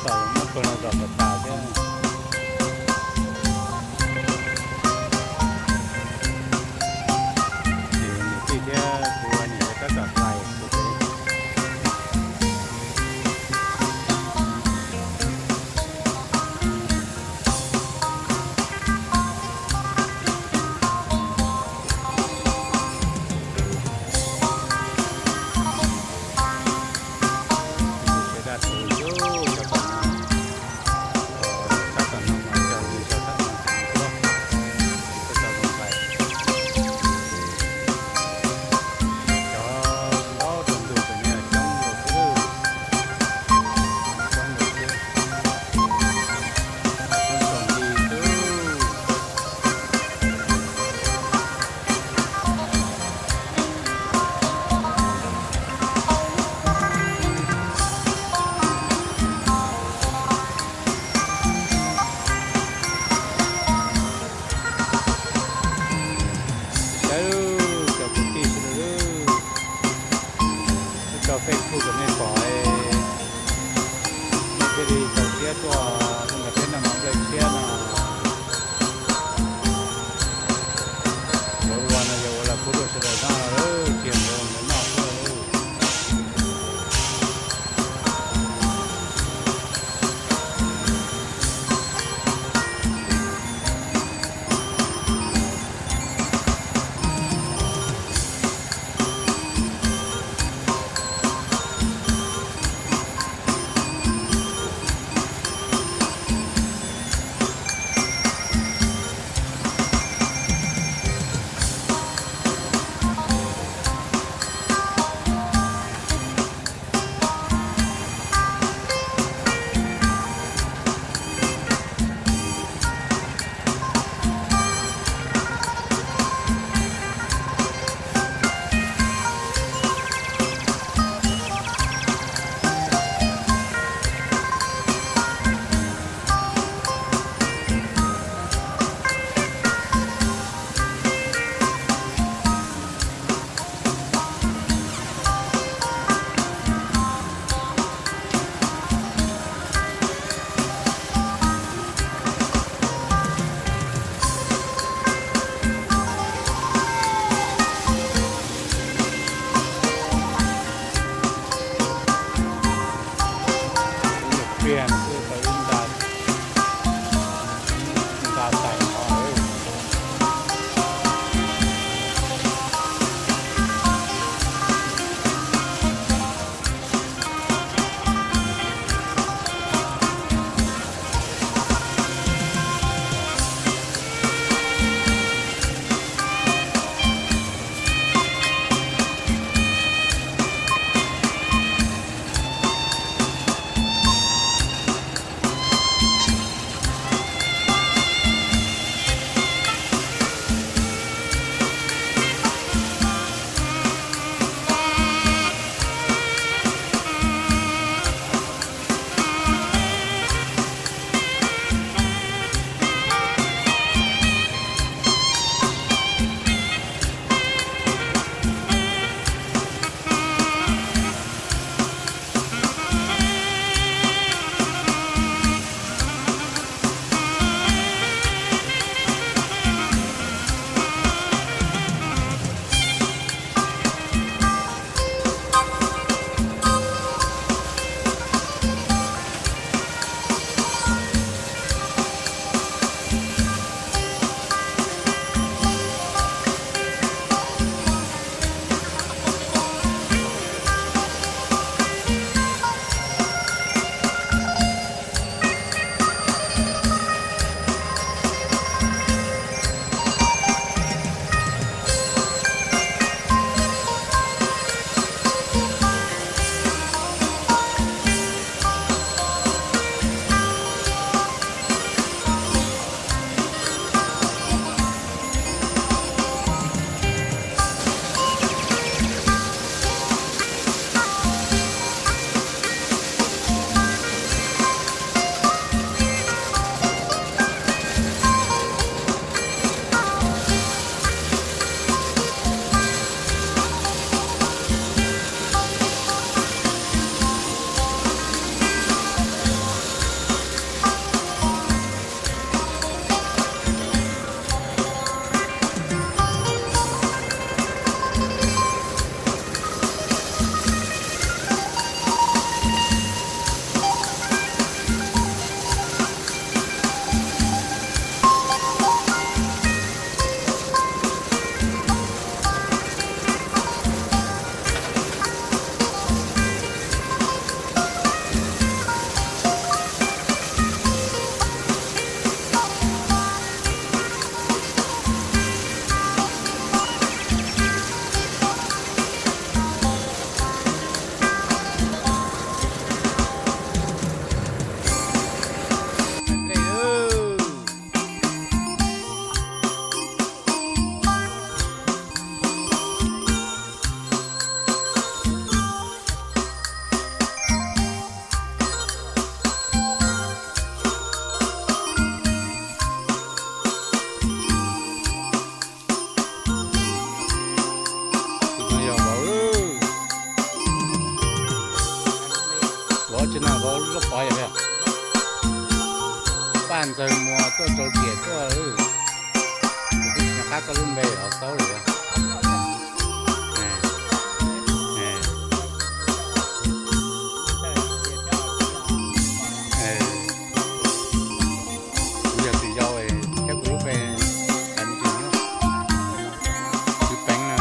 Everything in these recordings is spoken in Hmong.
Tom muab tuag no zos puas tas thiab. Niam tij thiab kuv niam tab tom hlais kuv sawv daws tus cov tom no. Tsis no vauv lub pov yog Paj Ntxawg Muas tuaj rau riam tuaj. Kuv twb tsis nco qab koj lub npe los xaub lawm. Kuv yog tus yau thiab kuv lub npe Xeev Peev no.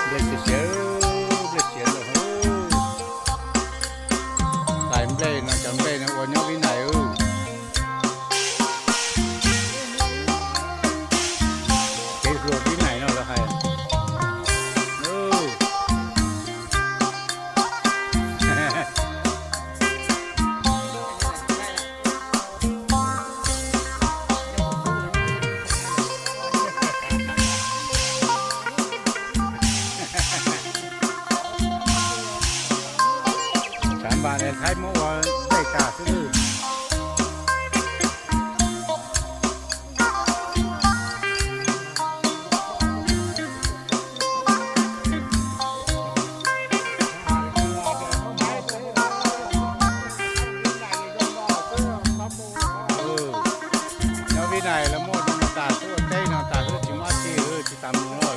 Nplej siav, nplej siav lawm. Tais nplej no, cov nplej no ua nyob Vib Nais. Kev hluas Vib Nais no lawv hais. Tshav npas ne, Thaib muab ua dej tas xwb. Nyob Vib Nais lawv muaj no tas xwb, ua teb no tas xwb, tsis muaj dab tsi, tsis tas mus no.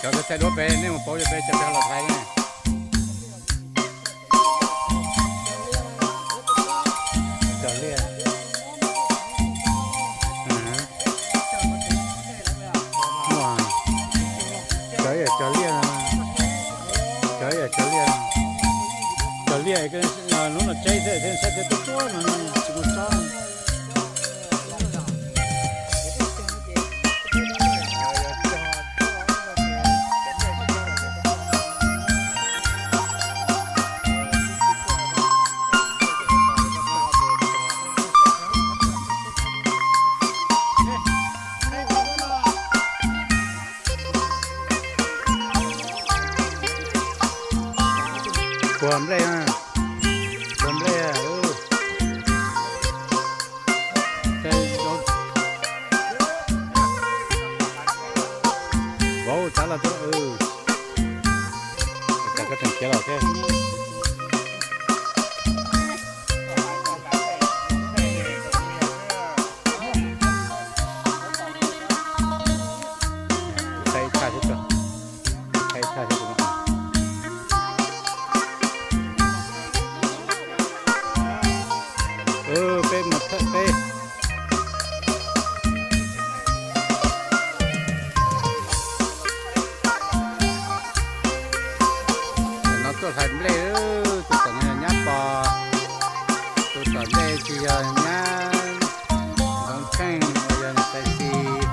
Cov thaij duab pem nej mus pauv pem cov pem los thaij ne. Cov liaj. Cov yam cov liaj, cov yam cov liaj, cov liaj hnub no tseb thiab thiab saib thiab tuab tuab no tsis muaj tsob. Puag nplej, puag nplej. Vauv, tsav los tuaj. Cas koj tseem khiav los thiab? Thaij ib thaj xwb tso. Thaij ib thaj xwb tso. Peb mus thaij peb. No tuaj hlais nplej, tus tom no yog nyab pog, tus tom ntej tsis yog nyab Ntxoov Tsheej uas yog niam tais Xis,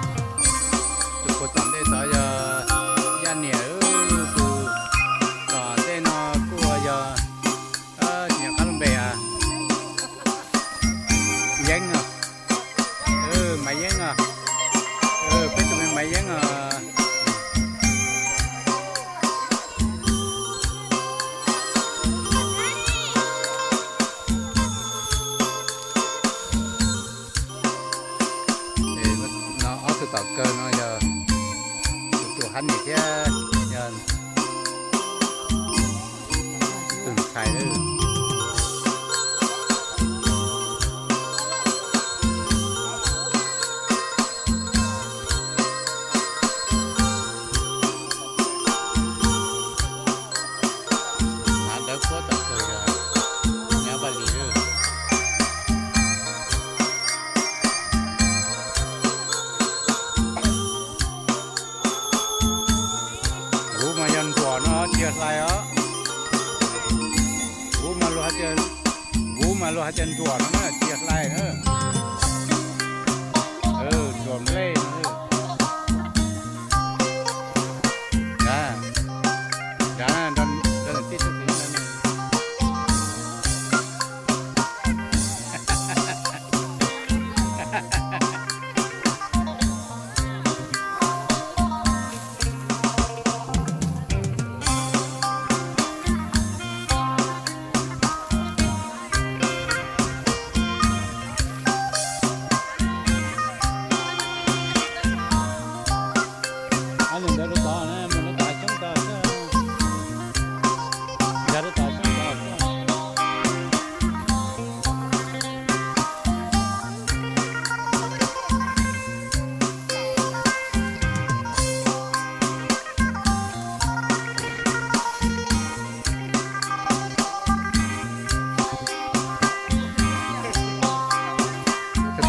tus puag tom ntej tod yog Yaj Niam, tus tom ntej no kuj yog, tsis nco qab lub npe, Yeeb os. Maiv Yeeb os. Peb tus me Maiv Yeeb os. No ob tug tom kawg no yog tus Hab Nis thiab yog tus ntxhais. Hav dawb puab tom kawg yog nyab Vaj Lis lawm. Kuv mas yog ntsuam no tsis yog hlais os. Kuv mas luag hais tias, kuv mas luag hais tias ntsuam no na tsis yog hlais na. Ntsuam nplej no. Nrad, nrad, nrad tij tub txiv.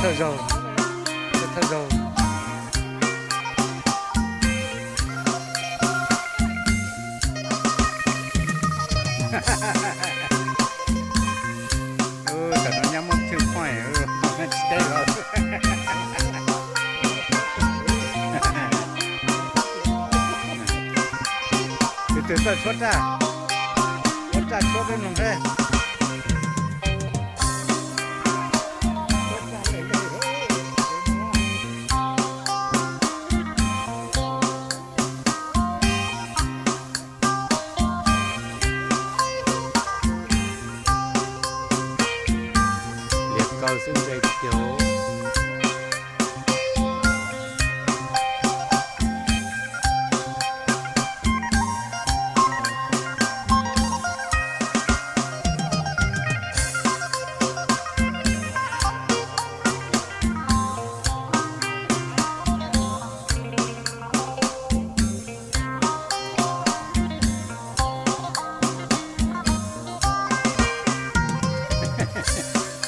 Thawj zaug, thawj zaug. Tam no nyab muab two point, tsis teb los. Tus twg txawj tshuab raj, tshuab raj tshuab peb mloog seb. Liam kaw xwb ntshe tiag.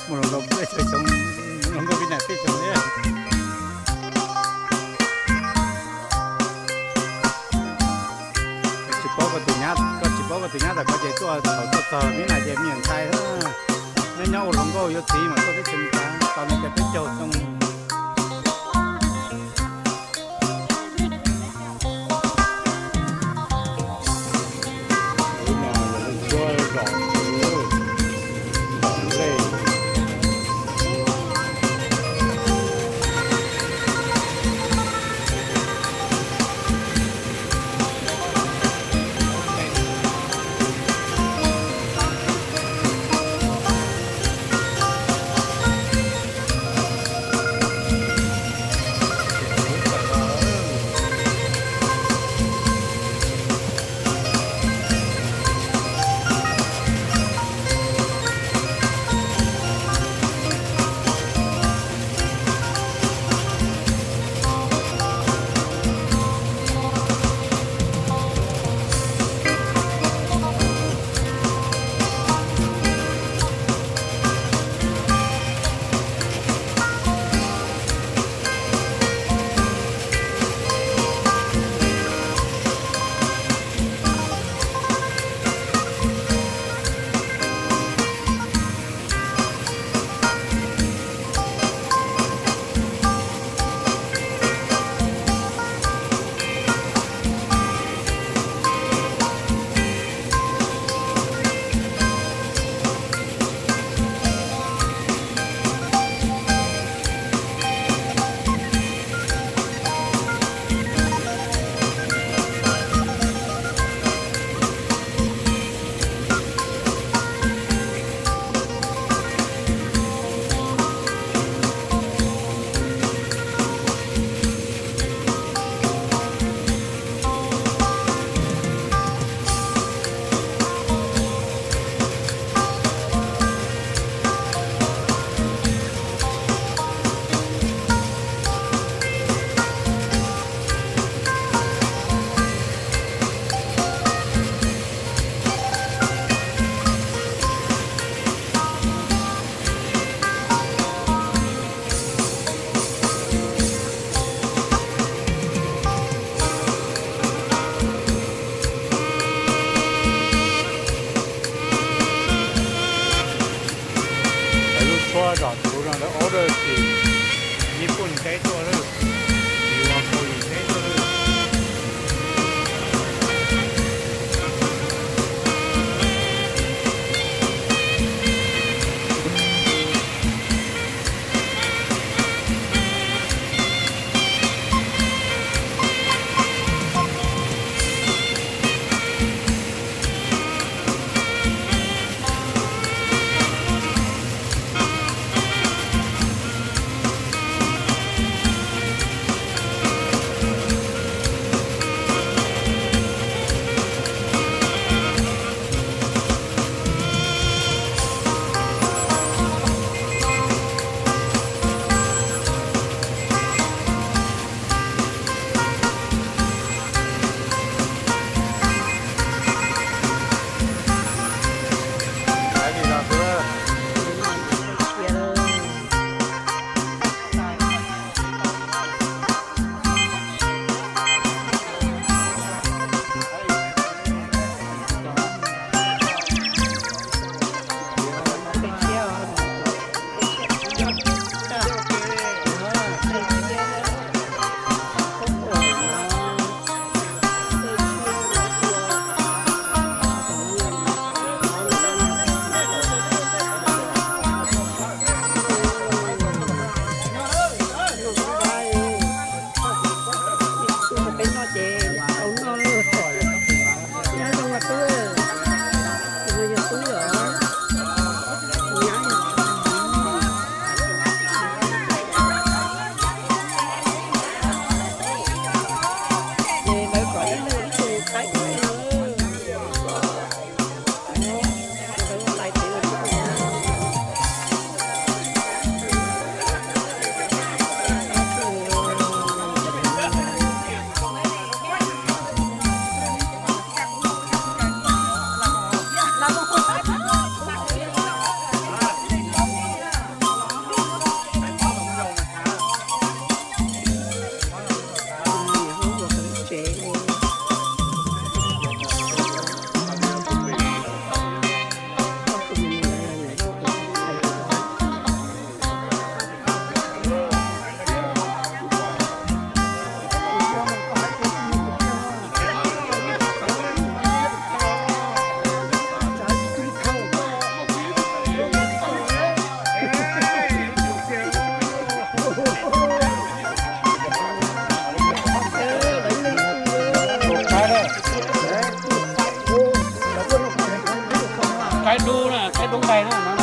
Mus hluas nkauj peb xyoos, mus hluas nkauj Vib Nais peb xyoos thiab. Tsis paub koj tus nyab, koj tsis paub koj tus nyab tas koj ces tuaj thaum tuaj txog Vib Nais ces me nyuam ntxhais, nyob nyob ua hluas nkauj yuav txiv mas tuaj teb chaws Amelikas, tau nws tias peb caug xyoo. Ub, no yog lub suab zom txhuv, zom nplej. Lub suab zom txhuv no lawv order tim Nyij Pooj teb tuaj lawm, tim Kaus Lim teb tuaj lawm. Dub na, Thaib Dub Nqaij na.